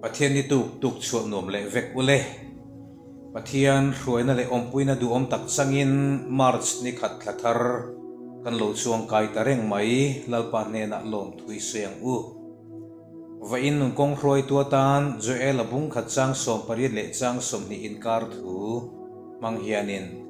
Pathian ni tuk tuk chhuah nuam leh vek ule. Pathian hruaina leh awmpuina duhawm tak changin March ni khat thla thar kan lo chuang kai ta reng mai, Lalpa hnenah lawmthu i sawi ang u. Vawiin nun kawng hruaitu atan Joel a bung khat chang 18 leh chang 20 inkar thu hmang hianin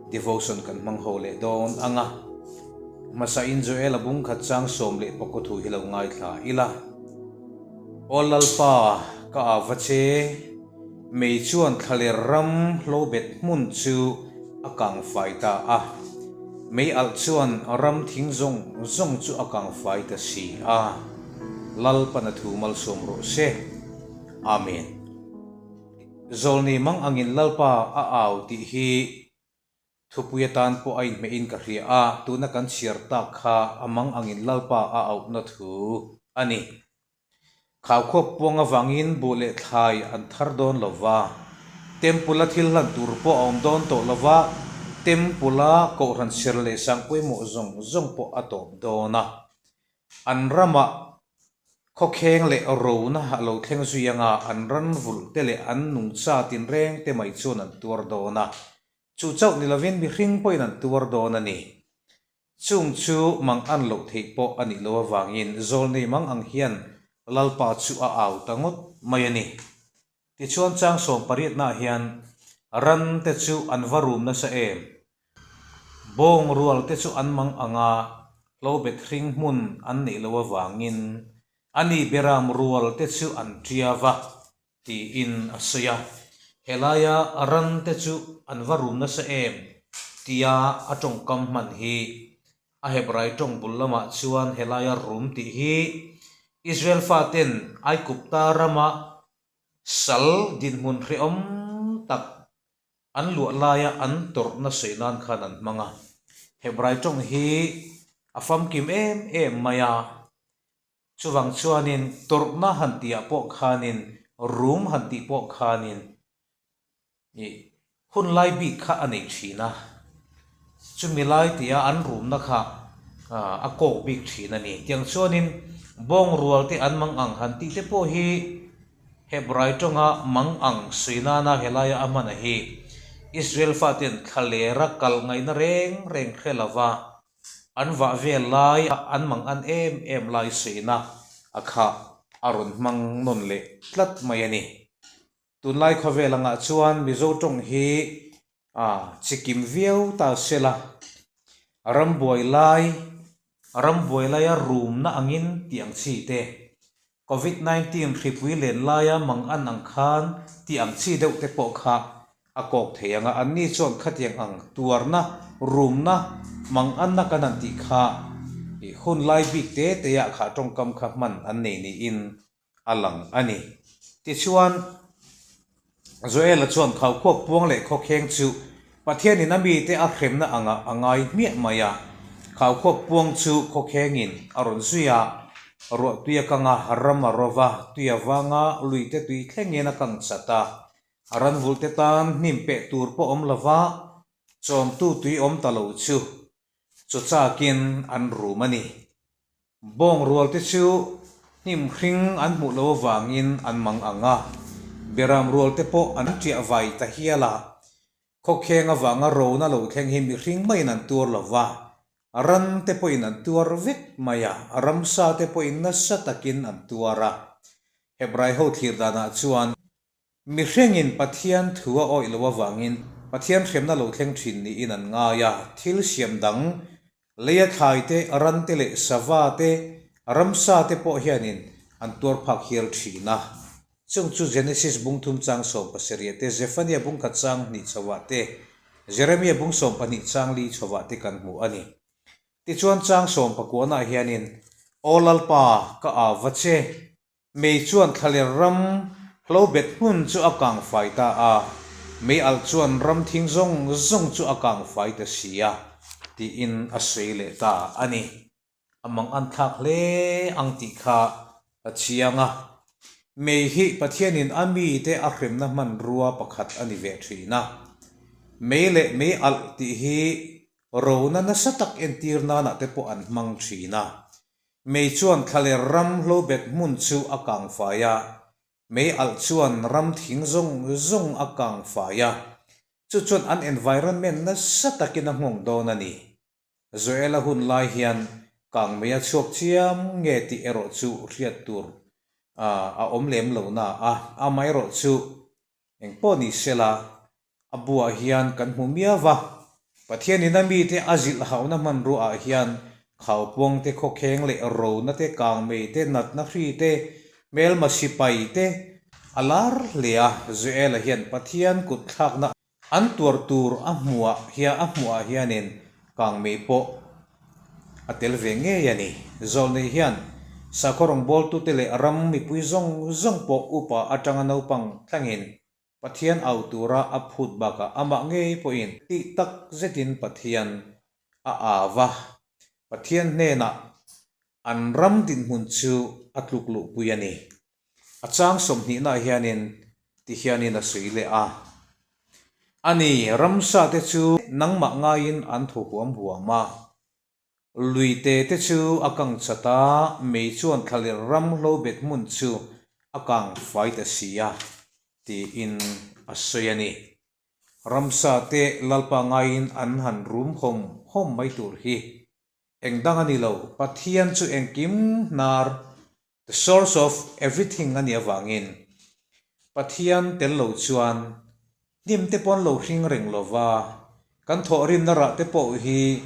devotion kan hmang ho leh dawn ang a. Hmasain Joel a bung khat chang 19 thu hi lo ngaithla ila. Aw Lalpa, ka au va che, mei chuan thlaler ram hlobet hmun chu a kang fai ta a, mei alh chuan ram thing zawng zawng chu a kang fai ta si a. Lalpan a thu malsawm rawh se. Amen. Zawlni mang angin Lalpa a au tih hi Thupui atan pawh a inhmeh in ka hria a, tuna kan chhiar tak kha a mang angin Lalpa a auhna thu a ni. Khaukhawp puang avangin buh leh thlai an thar dawn lo va, Temple-a thil hlan tur pawh a awm dawn tawh lo va, Temple-a kohhran ser leh sang pawimawh zawng zawng pawh a tawp dawn a. An ramah khawkheng leh rona a lo thleng zui anga an ran vulh te leh an nungcha tinreng te mai chuan an tuar dawn a. Chu chauh ni lovin mihring pawhin an tuar dawn a ni. Chung chu mang an loh theih pawh a nih loh avangin Zawlnei mang ang hian Lalpa chu a au ta ngawt mai a ni. Tichuan chang sawmpariatnaah hian ran te chu an va rum nasa em? Bawng rual te chu an mang ang a, hlobet hring hmun an neih loh avangin a ni beram rual te chu an tia va. Tiin a sawi a, Helaia ran te chu an va rum nasa em? tia a tawngkam hman hi a Hebrai tawng bul lamah chuan helaia rum tih hi Israel faten Aikupta rama sal dinhmun hrehawm tak an luah laia an tawrhna sawi nan khan an hmang a. Hebrai tawng hi a famkim em em mai a. Chuvang chuanin tawrhna han tihah pawh khanin, rum han tih pawh khanin ih hun lai bik kha a nei thin a, chumi lai tia an rumna kha a kawk bik thin a ni. Tiang chuanin bawng rual te an mang ang han tih te pawh hi Hebrai tawnga mang ang sawi nana helaia a hman a hi Israel faten thlalera kal ngaihna reng reng hre lova An vah vel lai an mang an em em lai sawiina a kha a rawn hmang nawn leh tlat mai a ni. Tunlai khawvel angah chuan Mizo tawng hi a chikim viau ta se la, rambuai lai, rambuai laia rumna angin tih ang chi te, Covid 19 hripui len laia mang an ang khan tih ang chi deuh te pawh kha a kawk thei ang a, anni chuan khatiang ang tuarna, rumna, mang anna kan han tih kha ih hun lai bik te te ah kha tawngkam kha hman an nei niin a lang a ni. Tichuan. Joel-a chuan Khaukhuak puang leh khawkheng chu Pathianin a mite a hremna angah a ngai hmiah mai a. Khaukhuak puang chu khawkhengin a rawn zui a, ruah tui a kang a, ram a ro va, tui a vang a, luite tui thlengin a kang chat a. A ranvulte tan hnim peh tur pawh awm lova, chawmtu tui awm ta lo chu chaw chakin an rum a ni. Bawng rualte chu hnim hring an hmuh lo avangin an mang ang a, beram rualte pawh an ṭiah vai ta hial a. Khawkheng avanga rona lo thleng hi mihring maiin an tuar lo va, ran te pawhin an tuar vek mai a, ramsa te pawhin nasa takin an tuar a. Hebrai ho thlir danah chuan Mihringin Pathian thu a awih loh avangin Pathian hremna lo thleng thin niin an ngai a, thil siam dang, leia thlai te, ran te leh sava te, ramsa te pawh hianin an tuar phak hial thin a. Chung chu Genesis bung thum chang 17 te, Zephaniah bung khat chang hnih chhovah te, Jeremiah bung 12 chang li chhovah te kan hmu a ni. Tichuan chang sawmpakuanah hianin, Aw Lalpa, ka au va che, Mei chuan thlaler ram hlobet hmun chu a kang fai ta a, mei alh chuan ram thing zawng zawng chu a kang fai ta si a, tiin a sawi leh ta a ni. A mang an thlak hle ang tih kha a chiang a. Mei hi Pathianin a mite a hremna hmanrua pakhat a ni ve thin a. Mei leh mei alh tih hi rona nasa tak entir nanah te pawh an hmang thin a. Mei chuan thlaler ram hlobet hmun chu a kang fai a. Mei alh chuan ram thing zawng zawng a kang fai a, chu chuan an environment nasa takin a nghawng dawn a ni. Joel-a hun lai hian kang mei a chhuak chiam nge tih erawh chu hriat tur a awm lem lo na a, amaherawh chu Engpawh ni sela, a buah hian kan hmu miau va. Pathianin a mite a zilh hauhna hmanruaah hian khaupuang te, khawkheng leh rona te, kangmei te, natna hri te, hmelma sipai te a lar hle a. Joel-a hian Pathian kut thlakna an tuar tur a hmuah hian a hmuhah hianin Kangmei pawh a tel ve ngei a ni. Zawlnei hian sakhaw rawngbawltute leh ram mipui zawng zawng pawh upa atanga naupang thlengin Pathian au tura a phut bakah amah ngei pawhin tih tak zetin Pathian a au a, Pathian hnenah an ram dinhmun chu a tluk luhpui a ni. A chang sawmhnihnaah hianin ti hianin a sawi leh a, A ni, ramsa te chu nangmah ngaiin an thaw huam huam a, lui te te chu a kang chat a, mei chuan thlaler ram hlo bet hmun chu a kang fai ta si a, tiin a sawi a ni. Ramsa te Lalpa ngaiin an han rum hawm hawm mai tur hi eng dang a ni lo, Pathian chu engkim hnar The source of everything a nih avangin Pathian tel lo chuan hnim te pawh an lo hring reng lo va, kan thawhrimna rah te pawh hi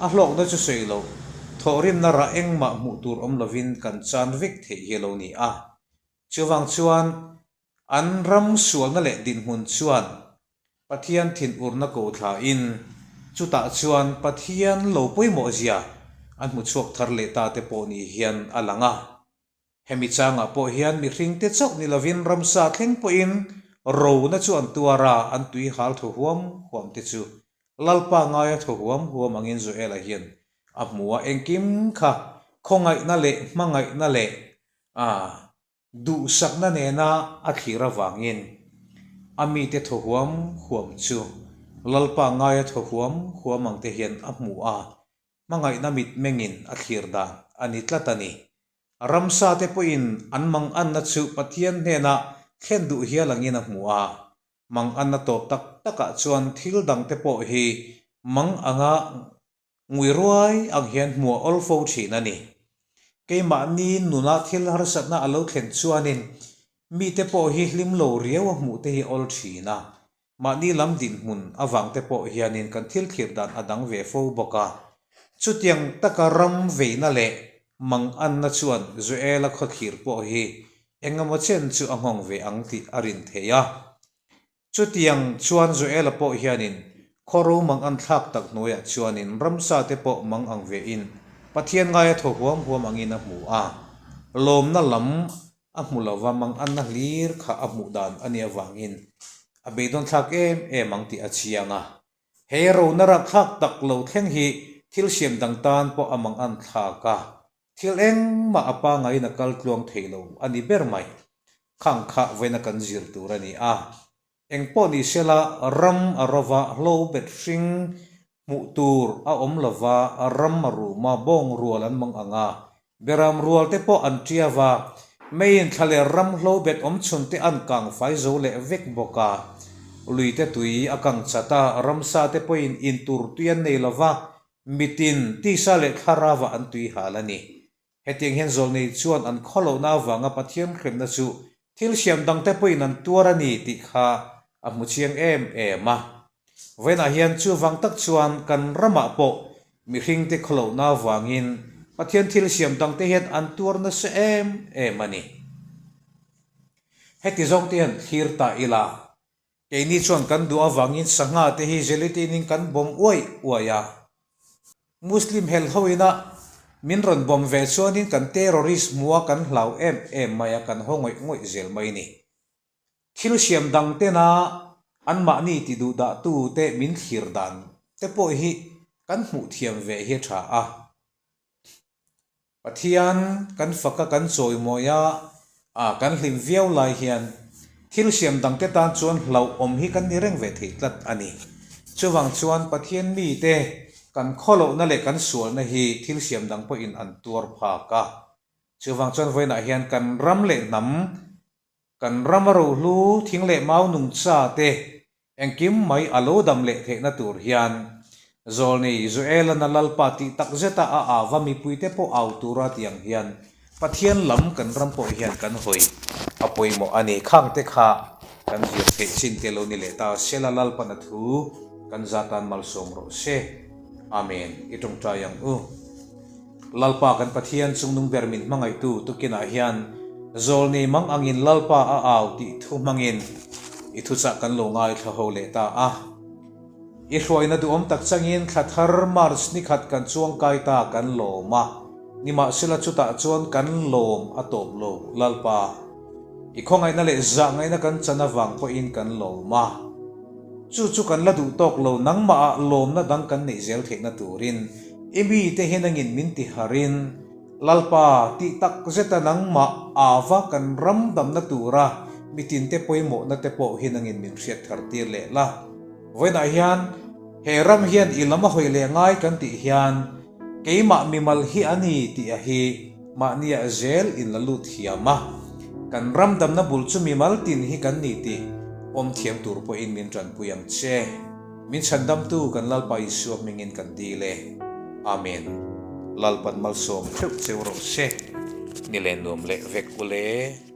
a hlawkna chu sawi loh, thawhrimna rah engmah hmuh tur awm lovin kan chan vek theih hi a lo ni a. Chuvang chuan an ram sualna leh dinhmun chuan Pathian thinurna ko thlain chutah chuan Pathian lo pawimawh zia an hmu chhuak thar leh ta te pawh ni hian a lang a. Hemi changah pawh hian mihring te chauh ni lovin ramsa thleng pawhin rona chu an tuar a, an tui hal thaw huam huam te chu Lalpa ngaia thaw huam huam angin Joel-a hian a hmu a, engkim kha khawngaihna leh hmangaihna leh a Duhsakna nena a thlir avangin a mite thaw huam huam chu Lalpa ngaia thaw huam huam ang te hian a hmu a, hmangaihna mitmengin a thlir dan a ni tlat a ni. Ramsa te pawhin an manganna chu Pathian hnena thlen duh hial angin a hmu a, manganna tawp tak takah chuan thil dangte pawh hi mang anga Ngui ruai ang hian hmu a awl fo thin a ni. Keimahni nuna thil harsatna a lo thlen chuanin mite pawh hi hlim lo riau a hmuh te hi awl thin a, mahni lam dinhmun avang te pawh hianin kan thil thlir dan a dang ve fo bawk a. Chutiang taka ram veina leh manganna chuan Joel-a khawthlir pawh hi engemaw chen chu a nghawng ve ang tih a rin theih a. Chutiang chuan Joel-a pawh hianin khaw ro mang an thlak tak hnuaiah chuanin ramsa te pawh mang ang vein Pathian ngaia thaw huam huam angin a hmu a, lawmna lam a hmu lova mang anna hlir kha a hmuh dan a nih avangin a beidawn thlak em em ang tih a chiang a. He rona rapthlak tak lo thleng hi thil siam dang tan pawh a mang an thlak a, Thil engmah a pangaiin a kal tluang thei lo a ni ber mai. Khang kha vawiina kan zir tur a ni a. Engpawh ni sela ram a rova hlo bet hring hmuh tur a awm lova ram a rum a, bawng rual an mang ang a, beram rual te pawh an tia va, meiin thla leh ram hlo bet awm chhun te an kang fai zo leh vek bawk a. Lui te tui a kang chat a, ramsa te pawhin intur tui an nei lova, Mitin, tisa leh thlarava an tui hal a ni. Hetiang hian zawlnei chuan an khawlohna avanga Pathian hremna chu thil siam dangte pawhin an tuar a ni tih kha a hmu chiang em em a. Vawiinah hian chuvang tak chuan kan ramah pawh mihringte khawlohna avangin Pathian thil siam dangte hian an tuar nasa em em a ni. Heti zawngte hian thlir ta ila Keini chuan kan duh avangin sangha te hi gelatine in kan bawm uai uai a. Muslim hel ho ina min rawn bawm ve chuanin kan terrorist hmua kan hlau em em mai a, kan haw ngawih ngawih zel mai ni. Thil siam dang tena anmahni ti duh dah tu te min thlir dan te pawh hi kan hmuh thiam ve hi a tha a. Pathian kan fak a, kan chawimawi a, ah kan hlim viau lai hian thil siam dangte tan chuan hlauhawm hi kan ni reng ve thei tlat a ni. Chuvang chuan Pathian mite kan khawlohna leh kan sualna hi thil siam dang pawhin an tuar phak a. Chuvang chuan vawiinah hian kan ram leh hnam. Kan rama rohlu thing leh mau nungcha te Engkim mai a lo dam leh theihna tur hian Zawlnei Joel-an a Lalpa tih tak zeta a ava mipuite pawh au tura ti ang hian Pathian lam kan ram pawh hian kan hawi a pawimawh a ni. Khangte kha kan zir theih chin te lo ni leh ta sela Lalpan a thu kan zatan malsawm rawh se. Amen. I tawngtai ang u. Lalpa kan Pathian chungnung ber min hmangaihtu tukinah hian zawlnei mang angin Lalpa a au tih thu hmangin i thuchah kan lo ngaithla ho leh ta a. I hruaina duhawm tak changin thla thar March ni khat kan chuangkai ta kan lawm a, nimahsela chutah chuan kan lawm a tawp lo Lalpa. I khawngaihna leh zahngaihna kan chan avang pawhin kan lawm a. Chu chu kan la duh tawk lo nangmahah lawmna dang kan neih zel theihna turin I mite hi nangin min ti harin, Lalpa, tih tak zeta nangmah ava kan ram damna tura mitinte pawimawhna te pawh hi nangin min hriat thar tir leh la. Vawiinah hian he ram hian i lam a hawi leh ngai kan tih hian keimah mimal hi a ni tih a hi mahniah zel in la lut thiam a, kan ram damna bul chu mimal tin hi kan ni tih pawm thiam tur pawhin min tanpui ang che. Min chhandamtu kan Lalpa Isua hmingin kan dil e. Amen. Lalpan malsawm theuh cheu rawh se. Ni leh nuam leh vek ule.